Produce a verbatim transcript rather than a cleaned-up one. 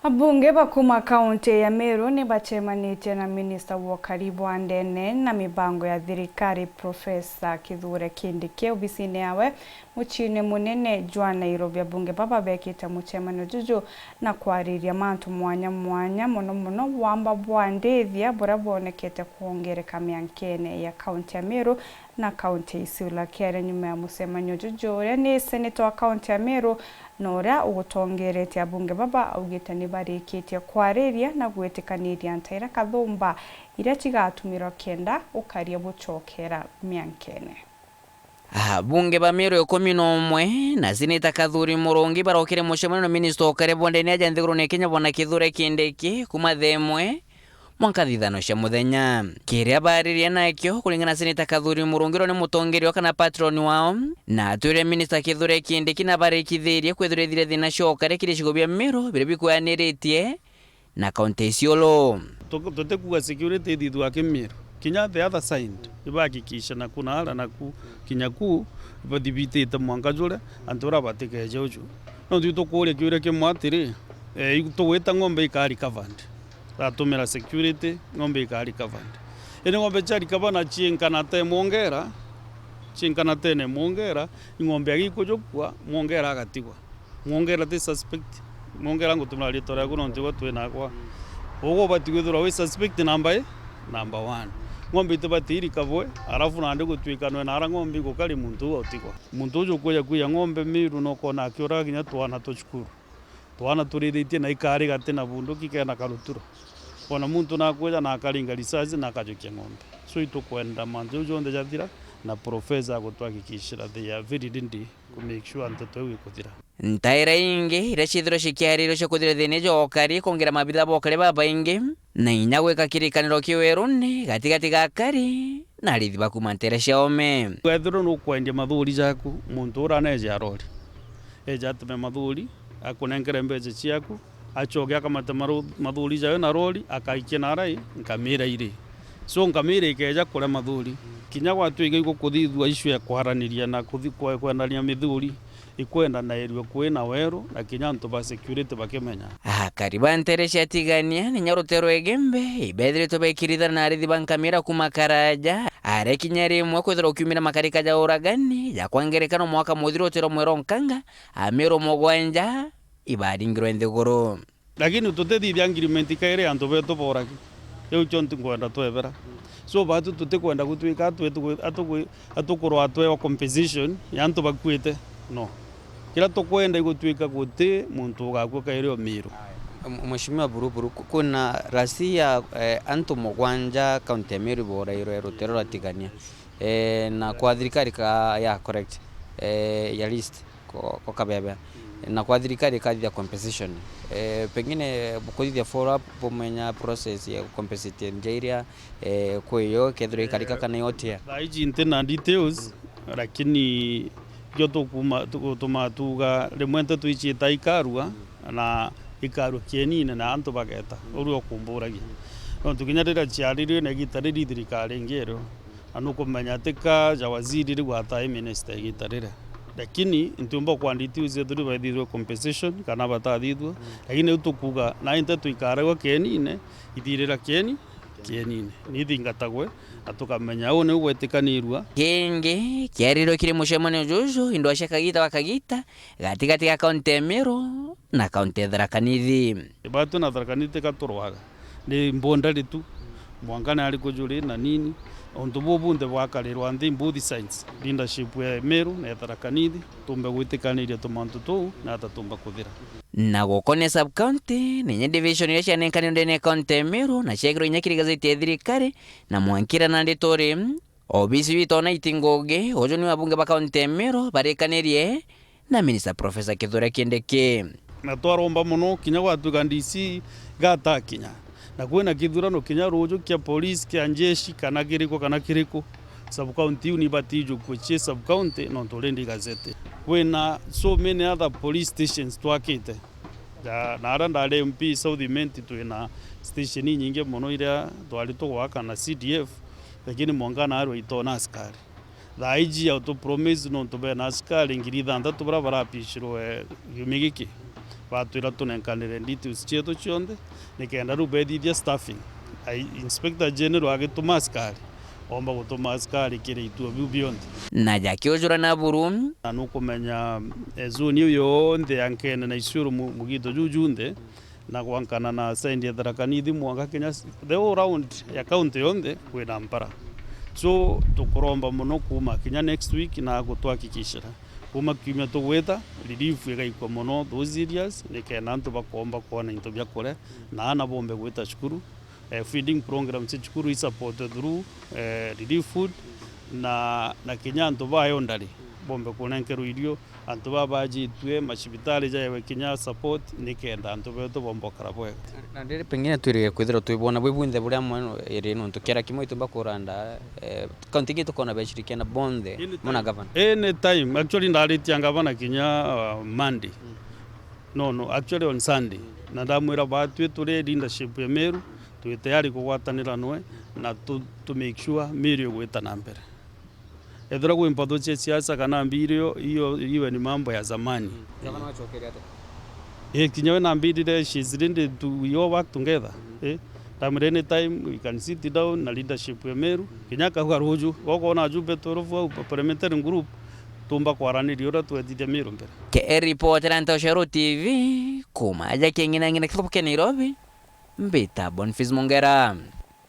Abunge ba kuma kaunti ya Meru ni bacemanitie na minista wa ukari bwa ndene na mibango ya thirikari, Profesa Kithure Kindiki, obisine yawe muciine munene jwa Nairobi. Abunge baba bekite mucemanio juju na kwariria mantu mwanya mwanya, mono mono wamba bwa ndithia buria bwonekete kwongereka miankene ya kaunti ya Meru na kaunti ya Isiolo. Akiaria nyuma ya mucemanio juju, uria ni seneta wa kaunti ya Meru na uria ugutongeretie abunge baba augite ni barikitie kwariria na gwitikaniria ntaira kathumba iria cigatumirwa kenda ukaria bucokera miankene. Abunge ba Meru ikumi na umwe na seneta Kathuri Murungi barokire mucemanio na minista wa ukari bwa ndene aja nthigurune ya Kenya, Bwana Kithure Kindiki, kuma thaa imwe mwanka thithano cia muthenya. Kiria baaririe nakio, kuringana na seneta Kathuri Murungi, uria ni mutongeria kana patron wao, na atwire minista Kithure Kindiki na barikithirie kwithirwa ithire thina cia ukari kiri icigo bia Meru biria bikweaniritie na kaunti ya Isiolo. Tu-, tutikuuga security ithithua ki Meru. Kinya the other side, ibahakikisha naku na ara naku, kinya ku, bathibitite mwanka juria, antu uria batikeje uju. Nontu itukuuria kiuria kimwe atiri, eh, tugwita ng'ombe ika recovered. Twatumira security, ng'ombe ika recovered. Indi ng'ombe cia recover na cienkana te mwongera, cienkana tene mwongera, i ng'ombe agikujukua, mwongera agatigwa. Mwongera ti suspect. Mwongera ngutumira riitwa riaku nontu igwe twi nakwa. Ugu ubati kwithirwa wi suspect namba i, namba one. Ng'ombe itibati irikabwe, arafu nandi gutwikanwe na ara ng'ombe igukari muntu uu utigwa. Muntu uju ukuja kwiya ng'ombe Meru na ukona akiuraga kinya twana twa cukuru. Twana turithitie na ikari gati na bunduki kena karuturo. Bona muntu nakwija na akaringa risasi na akajukia ng'ombe. So itukwenda mantu jau jonthe jathira na professor agutwahakikishira they are very ready ku make sure nteto iu ikuthira. Ntaira ingi iria ciithirwa cikiaririrwa cia kuthira thiina jwa ukari, kwongeera maabitha ba ukari babaingi, na inya gwika kirikaniro kiu weruni gatigati ga akari na ariithi ba kuuma nteere cia oome. Wethirwa nukwendia mathuri jaku muntu uria aneeje arori, eeje ateme mathuri, akunenkere mbeecha ciaku, acoke akamate maru-, mathuri jawe na rori, akaikia naarai nkamira iri. So nkamira ikeeja kuria mathuri. Kinya gwatwika igukuthithua issue ya kwaraniria na kuthi-, kwe-, kwendania mithuri, ikwendanairua kwi na weru, na kinya antu ba security bakimenya. Akari ba nteere cia Tigania, ninya ruteere rwa Igembe, ibeethiritwe baikirithana na ariithi ba nkamira kuuma karaaja, aria kinya rimwe kwithirwa ukiumira makarika ja uragani ja kwa ngerekano mwaka muthiru uteere mwe rwa Nkanga, Ameru mugwanja ibaringirwe nthiguru. Lakini tutithithia agreement kairi antu beetu booragi. Iu kio ntikwenda twebera. So, baatu tutikwenda gutwika atu-, atu-, atu-, atukurwa twewa compensation ya antu bakuite. No. Kiria tukwenda igutwika guti muntu ugakua kairi o Meru. M-, Mheshimiwa Buruburu, ku-, kuna rasi ya, eh, antu mugwanja kaunti ya Meru borairwe ruteere rwa Tigania. Eh, na kwa thirikari ka, ya, correct. Eh, ya list ko, ko kabebe. Na kwa thirikari ikathithia compensation. Eh, pengine bukuthithia follow up bumenya process ya compensate njairia, eh, kwiyo kethirwa ikarika kana yotia. Thaa iji nti na details, lakini kio tukuma, tu-, gutuma tuuga rimwe nteto ici ita ikarua, na ikarua kienine na antu bageta, uru ukumburagia. Nontu kinya riria ciaririrwe na igita riri thirikari ingi irio, na nukumenya ati ka ja waziri riu atai minister igita riria. Lakini ntiumba kwa details etu riu bathithwe compensation kana batathithwa, lakini riu tukuuga na nteto ikaregwa kienine, ithirira kieni, kienine. Ni ithingatagwe, na tukamenya uu niu gwetikanirua. Kingi, kiariro kiri mucemanio juju, indwa cia kagita wa kagita, gatigati ga kaunti ya Meru na kaunti ya Tharaka Nithi. Batu na Tharaka Nithi ka turwaga. Ni boundary tu. Mwanka ni ari kujuri na nini. Untu buu bunthe bwakarirwa nthi both sides. Leadership ya Meru na ya Tharaka Nithi, tumbe gwitikaniria tumantu tuu na ata tumba kuthira. Na gukonia sub-county, ninya division iria cianenkanirwe ndene ya kaunti ya Meru na ciekirwe inya kiri gazeti ya thirikari, na mwankira na ndituri, obisi witona iti ngugi, uju ni abunge ba kaunti ya Meru barikanirie na minista Professor Kithure Kindiki. Na twaromba mono, kinya gwatuika D C gatakinya, na kwina kithurano kinya ruuju kia polisi, kia njeshi, kana kiriku, kana kiriku, sub-county iu ni ibati ijukue cie sub-county, nontu already igazete. Kwina so many other police stations twakite. Ja, na aria ndari M P South Imenti, twina station inyingi mono iria twari tugwaka na C D F, lakini mwanka naarua itona askari. Thaa iji ya utu promise nontu bena askari ngiri ithantatu baria barapishirwe kiumia giki. Batwira tunenkanire details cietu cionthe, nikenda riu bethithia staffing. Ai-, Inspector General agituma askari, omba gutuma askari kiri ituo biu bionthe. Na jakiujura na buru. Na nukumenya, eh, zone iu yonthe ya Nkene na Isiolo mu-, mugito juu junthe, na gwankana na side ya Tharaka Nithi mwanka kinya s-, the whole round ya county yonthe kwina mpara. So, tukuromba mono kuuma kinya next week na gutwakikishira. Kuuma kiumia tugwita, relief igaikwa mono those areas, nikenda antu bakomba kwona into bia kuria, na aana bombe gwita cukuru. Eh, feeding program cia cukuru i supported through, eh, relief food, na, na kinya antu ba elderly bombe kunenkerwa irio, antu ba bajitue, macibitari jaewe kinya support, nikenda antu betu bombe gukara bwega. Na ndiri pengine twirige kwithirwa twibona bwi bunthe buria amwe iri nontu kiara kimwe itumba kuranda, eh, Kaunti ingi tukona beshirikiana bonthe, anytime. Muna gavana? Anytime. Actually, ndaritie na gavana kinya, uh, Monday. Mm. No, no, actually on Sunday. Mm. Na ndamwira batwi turi leadership ya Meru, twi tayari kugwatanira nwe, na tu, tu make sure Meru igwita na mbere. Ethira gwi mpatho cia siasa kana mbiri iyo, iyo, iyo ni mambo ya zamani. Mm. Gavana wacokeria atia? Eh, kinya we nambirire, she's ready to, we all work together. Mhm. Eh, ndamwira anytime we can sit down na leadership ya Meru. Mhm. Kinya akauga ruju, gokona ajumbe twelve au parliamentary group, tumba kwaraniria uria twethithia Meru mbere. Ke ripotera Ntoshero T V, kuma aja king'inang'ina kithubu kia Nairobi, mbita Boniface Mongera.